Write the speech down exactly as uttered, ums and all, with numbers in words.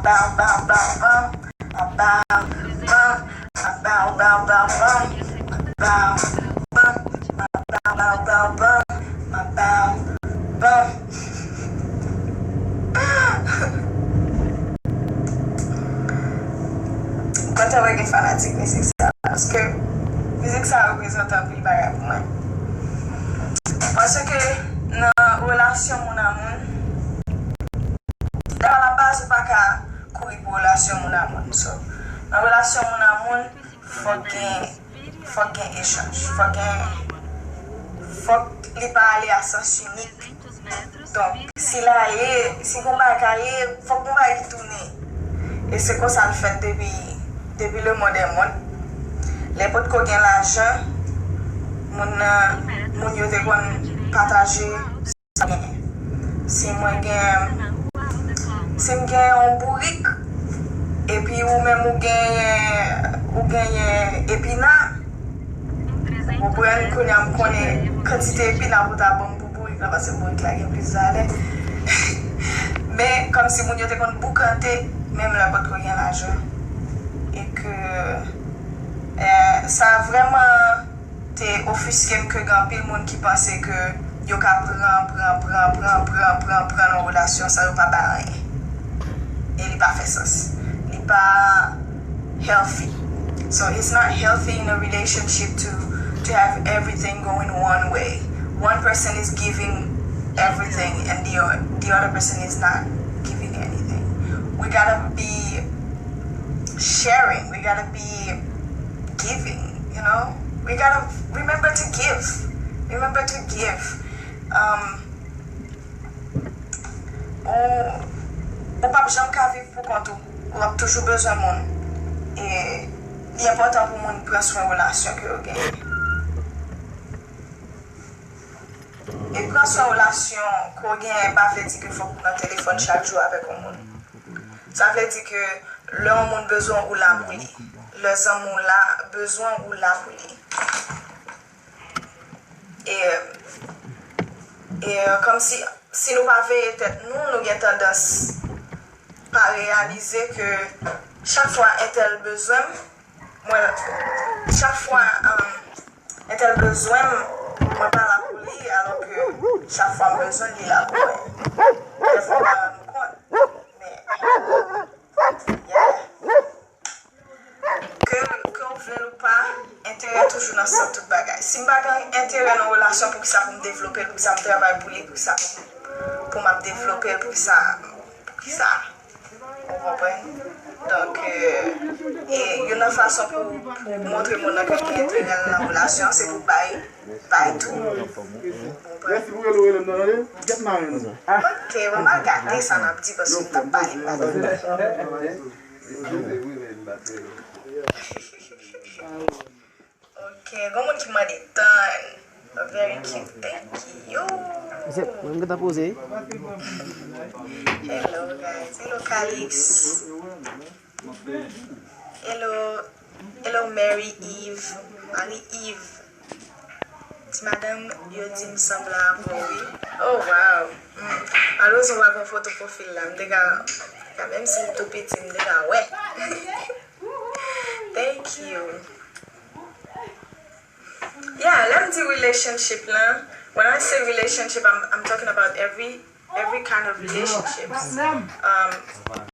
Bow, bow, bow, bow. Ma bow, bow. Ma bow, bow, bow, bow. Ma bow, bow. Ma bow, bow, bow, bow. Ma bow, bow. M kontan wè gen fanatik mizik sa, paske mizik sa reprezante anpil bagay pou mwen. Paske nan relasyon moun a moun, dabò la baz ou pa ka kouri pou relasyon moun a moun. So, nan relasyon moun a moun, fòk gen, fòk gen echanj, fòk gen, fòk li pa ale a sans inik. Donk, si l ale, si gon bagay k ale, fòk gon bagay ki tounen. E se konsa l fèt depi, depi le monde est monde. Lè potko gen lajan, moun nan, moun yo te konn pataje sa yo genyen. Si mwen gen, si m gen yon bourik, epi ou menm ou genyen, ou genyen epina, ou konprann, kounye a m konnen kantite epina pou ta ban m pou bourik la, paske bourik la gen plis valè. Men, kòmsi moun yo te konn boukante, menm lè potko gen lajan. E ke, eh, sa vrèman te ofiske m ke gen anpil moun ki panse ke yo ka pran, pran, pran, pran, pran, pran, pran nan relasyon san yo pa bay anyen. E li pa fè sans. Li pa healthy. So it's not healthy in a relationship to to have everything going one way. One person is giving everything and the o- the other person is not giving anything. We gotta be sharing. We gotta be giving. You know, we gotta remember to give. Remember to give. Um, ou, ou p ap janm ka viv pou kont ou. Ou ap toujou bezwen moun. E li enpòtan pou moun pran swen relasyon ke yo genyen. E pran swen relasyon ke w genyen pa vle di ke fòk ou nan telefòn chak jou avèk yon moun. Sa vle di ke lè yon moun bezwen w, ou la pou li. Lè zanmi w la, bezwen w, ou la pou li. E, e kòmsi, si nou pa veye tèt nou, nou gen tandans pa reyalize ke chak fwa entèl bezwen m, mwen, chak fwa, um, entèl bezwen m, mwen pa la pou li, alò ke chak fwa m bezwen l, li la pou mwen. Dèfwa m pa rann m kont. Men, yeah. Ke, ke w vle l ou pa, enterè toujou nan sant tout bagay. Si m pa gen enterè nan relasyon, poukisa pou m devlope l, poukisa m travay pou li, poukisa pou, pou m ap devlope l, poukisa, poukisa? Ou konprann? Donk, e, e youn nan fason pou, pou montre moun nan ke w gen enterè nan relasyon, se pou w bay, bay tou. Ou konprann? Ok, bon, m a gade sa n ap di, paske m t ap pale, m pa t ap pale. Ok, gon moun ki mande tan. Very cute, thank you. Mesye, mwen m gentan poze wi. Hello guys, hello Calix. Hello, hello Mary Eve, Marie Eve. Ti madanm, yo di m sanble avè w wi. Oh wow. Hmm. Malerezman pa gen foto pwofil la, m te ka, menm si m tou piti, m te ka wè. Thank you. Yeah, lè m di relationship lan, when I say relationship, I'm, I'm talking about every, every kind of relationships. Um,